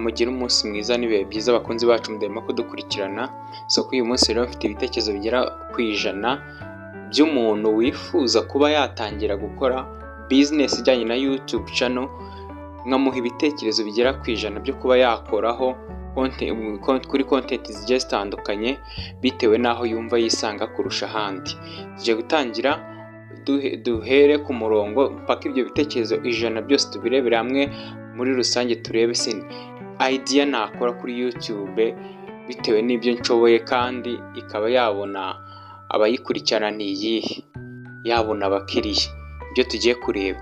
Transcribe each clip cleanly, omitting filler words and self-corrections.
Mugire umunsi mwiza n'ibihe byiza, abakunzi bacu mudahwema kudukurikirana. So kuri uyu munsi rero mfite ibitekerezo bigera ku 100 by'umuntu wifuza kuba yatangira gukora business ijyanye na YouTube channel, nkamuha ibitekerezo bigera ku 100 byo kuba yakoraho kuri content zigiye zitandukanye bitewe n'aho yumva yisanga kurusha ahandi. Tugiye gutangira duhere ku murongo mpaka ibyo bitekerezo 100 byose tubirebere hamwe muri rusange, turebe se idea nakora kuri YouTube bitewe n'ibyo nshoboye kandi ikaba yabona abayikurikirana ni iyihe, yabona abakiriya. Ibyo tugiye kureba,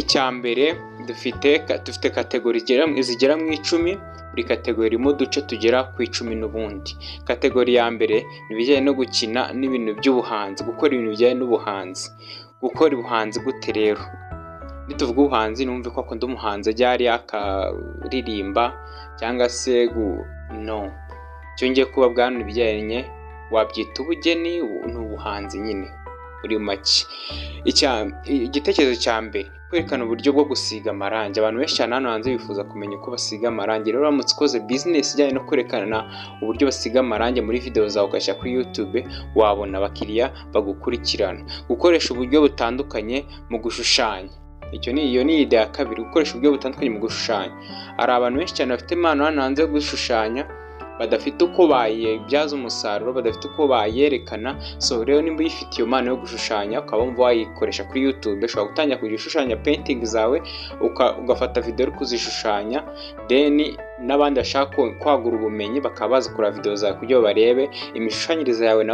icya mbere, dufite category zigera mu 10, buri category irimo uduce tugera ku 10 n'ubundi. Category ya mbere ni ibijyanye no gukina n'ibintu by'ubuhanzi, gukora ibintu bijyanye n'ubuhanzi. Gukora ubuhanzi gute rero? Nituvuga ubuhanzi numve ko akunda umuhanzi ajya hariya akaririmba cyangwa se no. Icyo ngiye kubabwira hano, ibijyanye wabyita ubugeni, ni ubuhanzi nyine muri make. Igitekerezo cya mbere, kwerekana uburyo bwo gusiga amarangi. Abantu benshi cyane hano hanze bifuza kumenya uko basiga amarangi. Rero uramutse ukoze business ijyanye no kwerekana uburyo basiga amarangi muri video zawe ugashyira kuri YouTube, wabona abakiriya bagukurikirana. Gukoresha uburyo butandukanye mu gushushanya. Icyo ni iyo ni idea ya kabiri, gukoresha uburyo butandukanye mu gushushanya. Hari abantu benshi cyane bafite impano hano hanze yo gushushanya badafite uko bayibyaza umusaruro, badafite uko bayerekana. So rero nimba uyifite iyo mpano yo gushushanya ukaba wumva wayikoresha kuri YouTube, ushobora gutangira kujya ushushanya painting zawe, ugafata video uri kuzishushanya, then n'abandi bashaka kwagura ubumenyi bakaba baza kureba video zawe kugira ngo barebe imishushanyirize yawe,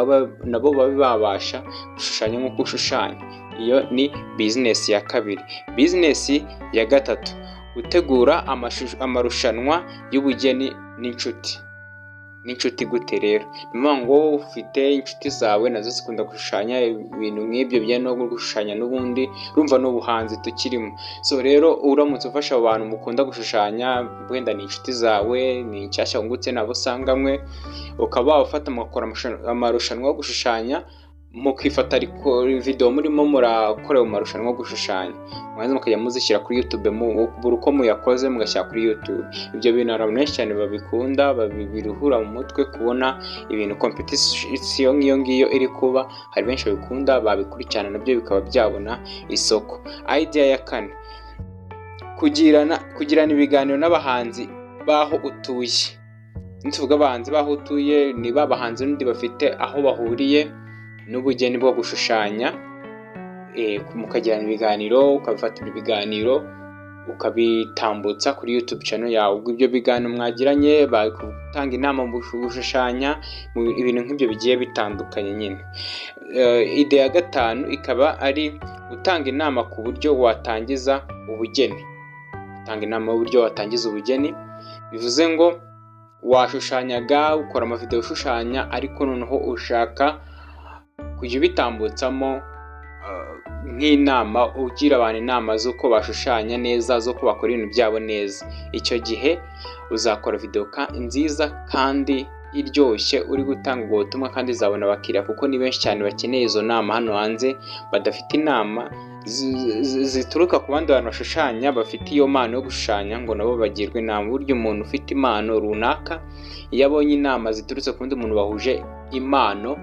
nabo babe babasha gushushanya nk'uko ushushanya. Iyo ni business ya kabiri. Business ya gatatu, gutegura amarushanwa y'ubugeni n'inshuti. N'inshuti gute rero? Ni ukuvuga ngo ufite inshuti zawe nazo zikunda gushushanya ibintu nk'ibyo bijyanye no gushushanya n'ubundi, urumva ni ubuhanzi tukirimo. So rero uramutse ufasha abo bantu mukunda gushushanya, wenda ni inshuti zawe, ni nshyashya wungutse nabo usanganywe, ukaba wabafata mugakora amarushanwa yo gushushanya, mukifata video murimo murakora ayo marushanwa yo gushushanya, mwarangiza mukajya muzishyira kuri YouTube buri uko muyakoze mugashyira kuri YouTube. Ibyo bintu hari abantu benshi cyane babikunda, biruhura mu mutwe kubona ibintu competition nk'iyo ngiyo iri kuba, hari benshi babikunda babikurikirana, nabyo bikaba byabona isoko. Idea ya kane, kugirana ibiganiro n'abahanzi b'aho utuye. Nituvuga abahanzi b'aho utuye, ni ba bahanzi n'ubundi bafite aho bahuriye n'ubugeni bwo gushushanya, mukagirana ibiganiro, ukabifata ibiganiro ukabitambutsa kuri YouTube channel yawe. Ubwo ibyo biganiro mwagiranye, bari gutanga inama mu gushushanya, ibintu nk'ibyo bigiye bitandukanye nyine. Idea ya gatanu ikaba ari gutanga inama ku buryo watangiza ubugeni. Gutanga inama y'uburyo watangiza ubugeni, bivuze ngo washushanyaga, ukora amavideo ushushanya, ariko noneho ushaka kujya ubitambutsamo nk'inama, ugira abantu inama z'uko bashushanya neza, z'uko bakora ibintu byabo neza. Icyo gihe uzakora video nziza kandi iryoshye uri gutanga ubwo butumwa, kandi izabona abakiriya kuko ni benshi cyane bakeneye izo nama hano hanze, badafite inama zituruka ku bandi bantu bashushanya bafite iyo mpano yo gushushanya ngo nabo bagirwe inama. Burya umuntu ufite impano runaka iyo abonye inama ziturutse ku wundi muntu bahuje impano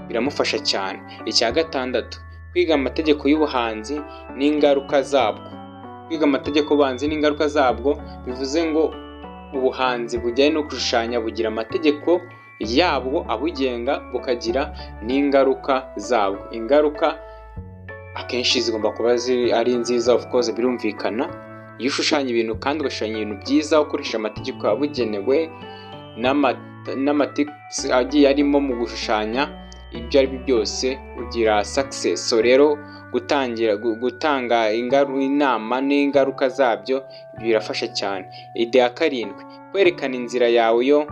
biramufasha cyane. Icya gatandatu, kwiga amategeko y'ubuhanzi n'ingaruka zabwo. Kwiga amategeko y'ubuhanzi n'ingaruka zabwo, bivuze ngo ubuhanzi bujyanye no gushushanya bugira amategeko yabwo abugenga, bukagira n'ingaruka zabwo. Ingaruka akenshi zigomba kuba ari nziza, of course birumvikana. Iyo ushushanya ibintu kandi ugashushanya ibintu byiza ukoresheje amategeko yabugenewe n'amatips agiye arimo mu gushushanya, ibyo ari byo byose ugira success. So rero gutangira gutanga inama n'ingaruka zabyo birafasha cyane. Idea ya karindwi, kwerekana inzira yawe yo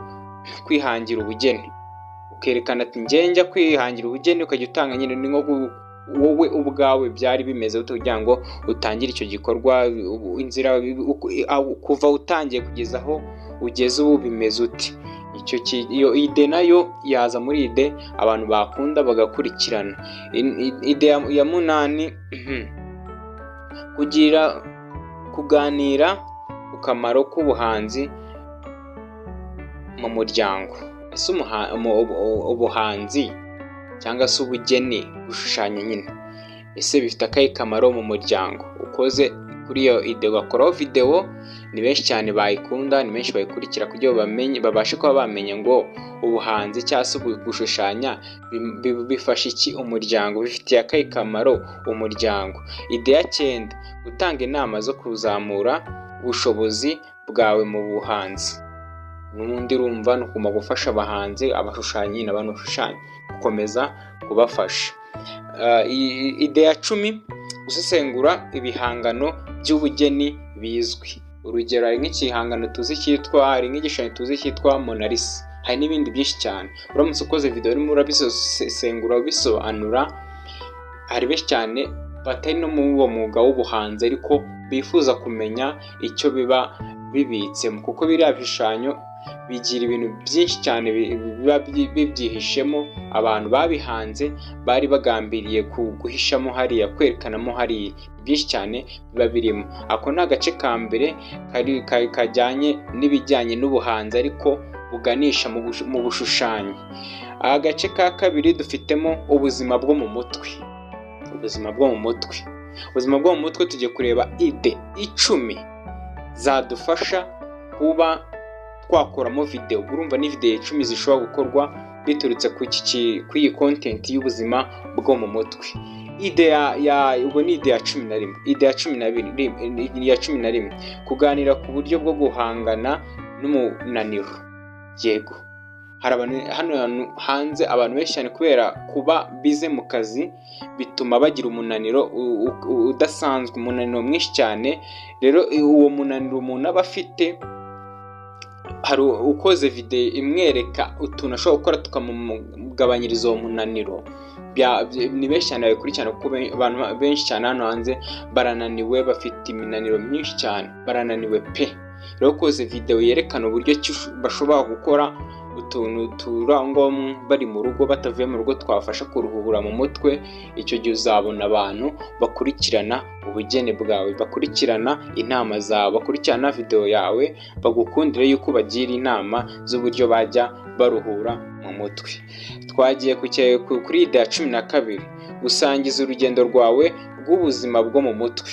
kwihangira ubugeni. Ukerekana ati njye njya kwihangira ubugeni, ukajya utanga nyine ni nko wowe ubwawe byari bimeze gute kugira ngo utangire icyo gikorwa, inzira kuva utangiye kugeza aho ugeze ubu bimeze ute. Iyo idea nayo yaza muri idea abantu bakunda bagakurikirana. Idea ya munani, kuganira ku kamaro k'ubuhanzi mu muryango. Ese ubuhanzi cyangwa se ubugeni, gushushanya nyine, ese bifite akahe kamaro mu muryango? Ukoze kuri iyo idée ugakoraho videwo, ni benshi cyane bayikunda, ni benshi bayikurikira kugira ngo bamenye, babashe kuba bamenya ngo ubuhanzi cyangwa se gushushanya bifasha iki umuryango, bifitiye akahe kamaro umuryango. Idée ya cyenda: gutanga inama zo kuzamura ubushobozi bwawe mu buhanzi. N'ubundi urumva ni ukuguma gufasha abahanzi, abashushanyi n'abantu bashushanya, gukomeza kubafasha. Idée ya 10: gusesengura ibihangano by'ubugeni bizwi. Urugero, hari nk'igihangano tuzi cyitwa, hari nk'igishushanyo tuzi cyitwa Mona Lisa, hari n'ibindi byinshi cyane. Uramutse ukoze video urimo urabisesengura, ubisobanura, hari benshi cyane batari no muri uwo mwuga w'ubuhanzi ariko bifuza kumenya icyo biba bibitsemo, kuko biriya bishushanyo bigira ibintu byinshi cyane biba bibyihishemo, abantu babihanze bari bagambiriye guhishamo hariya, kwerekanamo hariya, byinshi cyane biba birimo. Ako ni agace ka mbere kajyanye n'ibijyanye n'ubuhanzi ariko buganisha mu bushushanyi. Agace ka kabiri dufitemo ubuzima bwo mu mutwe. Ubuzima bwo mu mutwe, ubuzima bwo mu mutwe, tugiye kureba idée 10 zadufasha kuba twakoramo videwo. Urumva ni videwo 10 zishobora gukorwa biturutse kuri iyi content y'ubuzima bwo mu mutwe. Idée ya ubwo ni idée ya 11. Idée ya 12, ya 11: kuganira ku buryo bwo guhangana n'umunaniro. Yego, hari abantu hano hanze, abantu benshi cyane, kubera kuba bize mu kazi bituma bagira umunaniro udasanzwe, umunaniro mwinshi cyane. Rero uwo munaniro umuntu aba afite, hari ukoze videwo imwereka utuntu ashobora gukora tukamugabanyiriza uwo munaniro, ni benshi cyane babikurikirana, kuko abantu benshi cyane hano hanze barananiwe, bafite iminaniro myinshi cyane, barananiwe pe. Rero ukoze videwo yerekana uburyo ki bashobora gukora utuntu turi aho ngaho bari mu rugo, batavuye mu rugo, twabafasha kuruhura mu mutwe, icyo gihe uzabona abantu bakurikirana ubugeni bwawe, bakurikirana inama zawe, bakurikirana videwo yawe, bagukundire yuko ubagira inama z'uburyo bajya baruhura mu mutwe. Twagiye kuri idée ya 12: gusangiza urugendo rwawe rw'ubuzima bwo mu mutwe.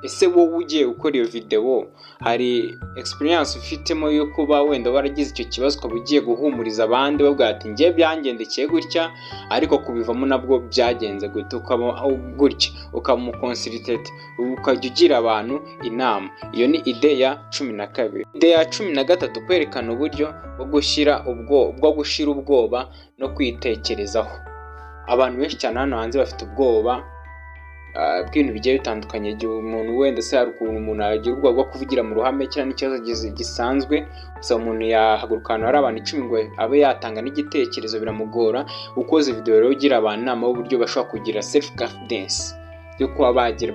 Ese wowe ugiye gukora iyo videwo, hari experience ufitemo yo kuba wenda waragize icyo kibazo, ukaba ugiye guhumuriza abandi babwira ati: "Njye byangendekeye gutya, ariko kubivamo nabwo byagenze gutya"? Ukaba gutya, ukaba umu consultant, ukajya ugira abantu inama. Iyo ni idée ya 12. Idée ya 13: kwerekana uburyo bwo gushira ubwoba no kwitekerezaho. Abantu benshi cyane hano hanze bafite ubwoba bw'ibintu bigiye bitandukanye. Igihe umuntu wenda se, hari ukuntu umuntu agira ubwoba bwo kuvugira mu ruhame, cyangwa n'ikibazo gisanzwe gusa, umuntu yahaguruka ahantu hari abantu 10 ngo abe yatanga n'igitekerezo, biramugora. Ukoze video rero ugira abantu inama y'uburyo bashobora kugira self confidence yo kuba bagira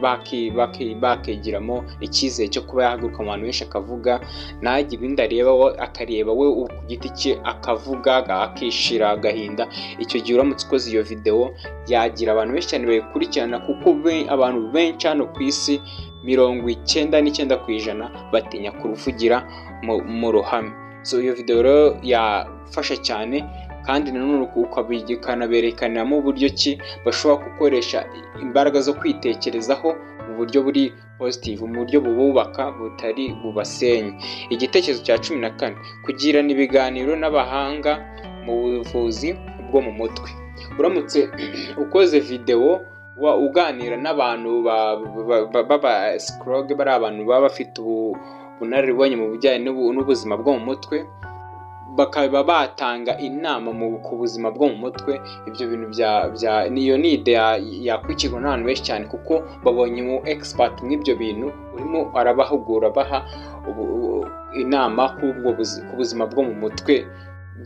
bakigiramo icyizere cyo kuba yahaguruka mu bantu benshi akavuga, ntagire ibindi areba, we akareba we ku giti cye, akavuga, akishira agahinda. Icyo gihe uramutse ukoze iyo videwo, yagira abantu benshi cyane bayikurikirana, kuko abantu benshi hano ku isi, 99% batinya kuvugira mu ruhame. So iyo videwo rero yafasha cyane, kandi nanone ukanaberekaniramo uburyo ki bashobora gukoresha imbaraga zo kwitekerezaho mu buryo buri positive, mu buryo bububaka butari bubasenye. Igitekerezo cya 14: kugirana ibiganiro n'abahanga mu buvuzi bwo mu mutwe. Uramutse ukoze videwo uganira n'abantu b'aba psychologue, bari abantu baba bafite ubunararibonye mu bijyanye n'ubuzima bwo mu mutwe, bakaba batanga inama ku buzima bwo mu mutwe, ibyo bintu bya niyo ni idée yakurikirwa n'abantu benshi cyane, kuko babonye umu expert mw'ibyo bintu urimo arabahugura, abaha inama ku buzima bwo mu mutwe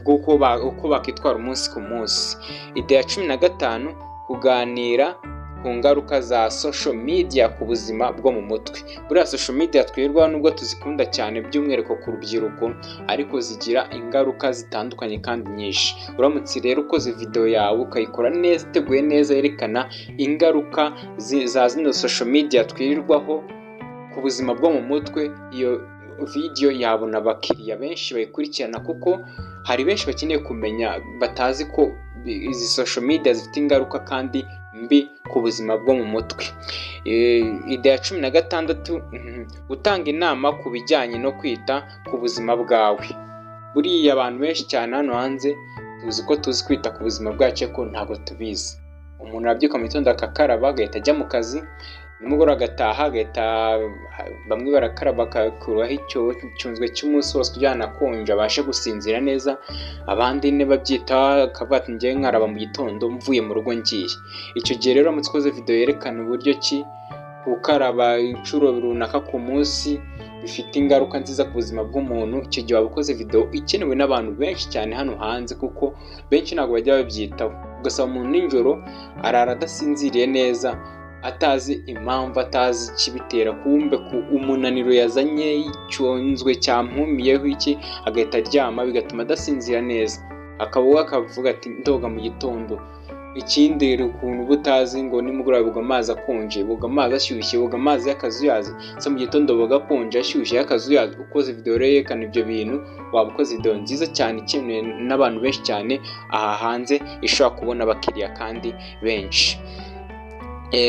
bw'uko uko bakitwara umunsi ku munsi. Idée ya 15: kuganira ku ngaruka za social media ku buzima bwo mu mutwe. Buriya social media twirirwaho, nubwo tuzikunda cyane by'umwihariko ku rubyiruko, ariko zigira ingaruka zitandukanye kandi nyinshi. Uramutse rero ukoze video yawe, ukayikora neza, iteguye neza, yerekana ingaruka za zino social media twirirwaho ku buzima bwo mu mutwe, iyo video yabona abakiriya benshi bayikurikirana, kuko hari benshi bakeneye kumenya, batazi ko izi social media zifite ingaruka kandi mbi ku buzima bwo mu mutwe. Idée ya 16, gutanga inama ku bijyanye no kwita ku buzima bwawe. Buriya abantu benshi cyane hano hanze tuzi ko tuzi kwita ku buzima bwacu, ariko ntabwo tubizi. Umuntu arabyuka mu gitondo akakaraba, agahita ajya mu kazi, nimugoroba agataha, agahita, bamwe barakaraba bakakuraho icyunzwe cy'umunsi wose kugira ngo anakonje abashe gusinzira neza, abandi ntibabyitaho, akavuga ati: "Njyewe nkaraba mu gitondo mvuye mu rugo ngiye." Icyo gihe rero uramutse ukoze video yerekana uburyo ki gukaraba inshuro runaka ku munsi bifite ingaruka nziza ku buzima bw'umuntu, icyo gihe waba ukoze video ikenewe n'abantu benshi cyane hano hanze, kuko benshi ntabwo bajya babyitaho. Ugasanga umuntu nijoro arara adasinziriye neza, atazi impamvu, atazi ikibitera, kumbe ku umunaniro yazanye, icyunzwe cyampumiyeho iki, agahita aryama, bigatuma adasinzira neza, akaba we akavuga ati: "Ndoga mu gitondo." Ikindi, rero ukuntu uba utazi ngo nimugoroba boga amazi akonje, boga amazi ashyushye, boga amazi y'akazuyazi, se mu gitondo boga akonje, ashyushye, y'akazuyazi. Ukoze video rero yerekana ibyo bintu, waba ukoze video nziza cyane ikenewe n'abantu benshi cyane aha hanze, ishobora kubona abakiriya kandi benshi.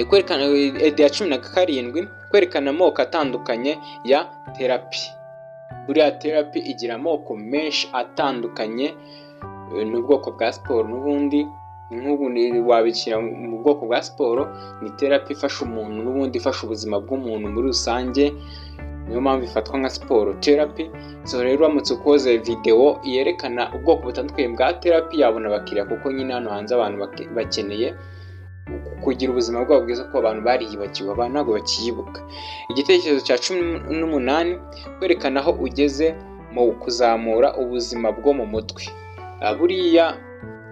Kwerekana idée ya 17, kwerekana amoko atandukanye ya therapy. Buriya therapy igira amoko menshi atandukanye, ni ubwoko bwa siporo n'ubundi, nk'ubu wabishyira mu bwoko bwa siporo, ni therapy ifasha umuntu n'ubundi, ifasha ubuzima bw'umuntu muri rusange, niyo mpamvu ifatwa nka siporo therapy. So rero uramutse ukoze video yerekana ubwoko butandukanye bwa therapy, yabona abakiriya, kuko nyine hano hanze abantu bakeneye kugira ubuzima bwabo bwiza, kuko abantu bariyibagiwe, abantu ntabwo bakiyibuka. Igitekerezo cya 18, kwerekana aho ugeze mu kuzamura ubuzima bwo mu mutwe. Buriya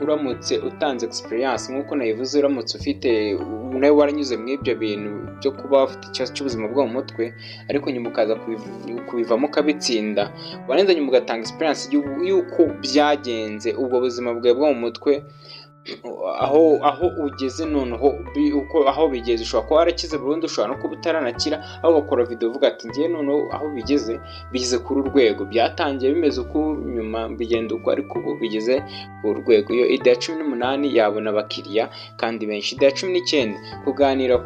uramutse utanze experience nk'uko nabivuze, uramutse ufite nawe waranyuze muri ibyo bintu byo kuba ufite ikibazo cy'ubuzima bwo mu mutwe, ariko nyuma ukaza kubivamo ukabitsinda, warangiza nyuma ugatanga experience y'uko byagenze, ubwo buzima bwawe bwo mu mutwe, aho ugeze noneho, uko aho bigeze, ushobora kuba warakize burundu, ushobora no kuba utaranakira, aho ugakora video uvuga ati: "Ngewe noneho aho bigeze, bigeze kuri uru rwego, byatangiye bimeze uku, nyuma bigenda uko, ariko ubu bigeze ku rwego." Iyo idée ya 18 yabona abakiriya kandi benshi. Idée ya 19, kuganira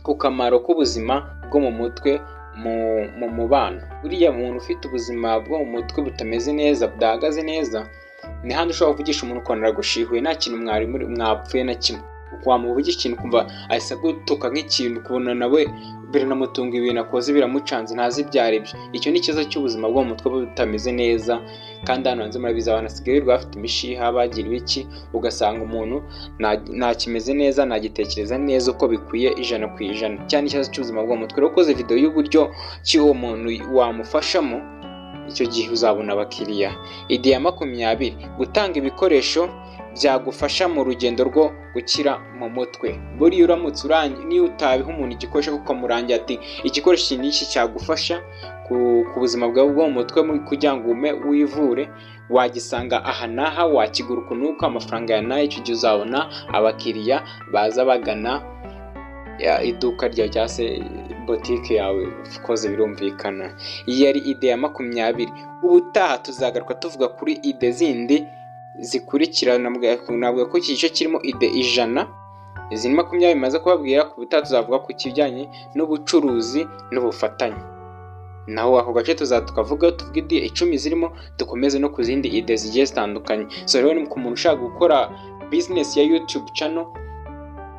ku kamaro k'ubuzima bwo mu mutwe mu mubano. Buriya muntu ufite ubuzima bwo mu mutwe butameze neza, budahagaze neza, ni handi ushobora kuvugisha umuntu ukabona aragushihuye, nta kintu mwari mwapfuye na kimwe. Wamuvugisha ikintu ukumva ahise agutuka nk'ikintu, ukabona nawe biranamutunga, ibintu akoze biramucanze, ntazi ibyo ari byo. Icyo ni ikibazo cy'ubuzima bwo mu mutwe butameze neza. Kandi hano hanze murabizi, abantu basigaye birirwa bafite imishiha, bagira ibiki, ugasanga umuntu ntakimeze neza, ntagitekereza neza uko bikwiye 100%. Cyane ikibazo cy'ubuzima bwo mu mutwe. Rero ukoze video y'uburyo ki uwo muntu wamufashamo, icyo gihe uzabona abakiriya. Idée ya 20, gutanga ibikoresho byagufasha mu rugendo rwo gukira mu mutwe. Buriya uramutse urangiye, niyo utabiha umuntu igikoresho ukamurangira ati: "Igikoresho iki n'iki cyagufasha ku buzima bwawe bwo mu mutwe kugira ngo ume wivure, wagisanga aha n'aha, wakigura uku n'uku, amafaranga ya n'aya," icyo gihe uzabona abakiriya baza bagana iduka ryawe cyangwa se botike yawe ukoze, birumvikana. Iyi yari idée ya 20. Ubutaha tuzagaruka tuvuga kuri idée zindi zikurikira. Navuga ko iki gice kirimo idée 100, izi ni 20 maze kubabwira. Ku butaha tuzavuga ku kijyanye n'ubucuruzi n'ubufatanye, naho ako gace tukavuga, tuvuga idée 10 zirimo, dukomeze no ku zindi idée zigiye zitandukanye. So rero ku muntu ushaka gukora business ya YouTube channel,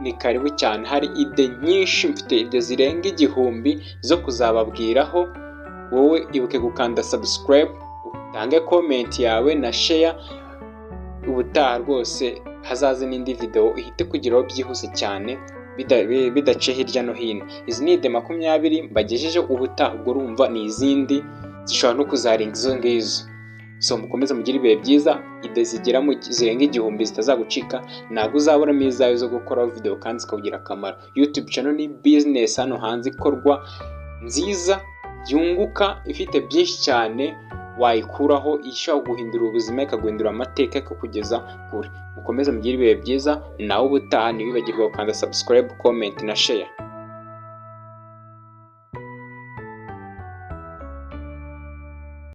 ni karibu cyane, hari idée nyinshi, mfite idée zirenga 1000 zo kuzababwiraho. Wowe ibuke gukanda subscribe, utange comment yawe na share. Ubutaha rwose hazaze n'indi video ihite kugeraho byihuse cyane, bidaciye hirya no hino. Izi ni idée 20 mbagejejeho. Ubutaha ubwo urumva ni izindi zishobora no kuzarenga izo ngizo. So mukomeze mugire ibihe byiza. Idée zigera mu zirenga 1000 zitazagucika, ntabwo uzaburamo izawe zo gukoraho video kandi zikakugira akamaro. YouTube channel ni business hano hanze ikorwa nziza, yunguka, ifite byinshi cyane wayikuraho, ishobora guhindura ubuzima, ikaguhindura amateka, ikakugeza kure. Mukomeze mugire ibihe byiza, nawe ubutaha. Ntiwibagirwe gukanda subscribe, comment na share.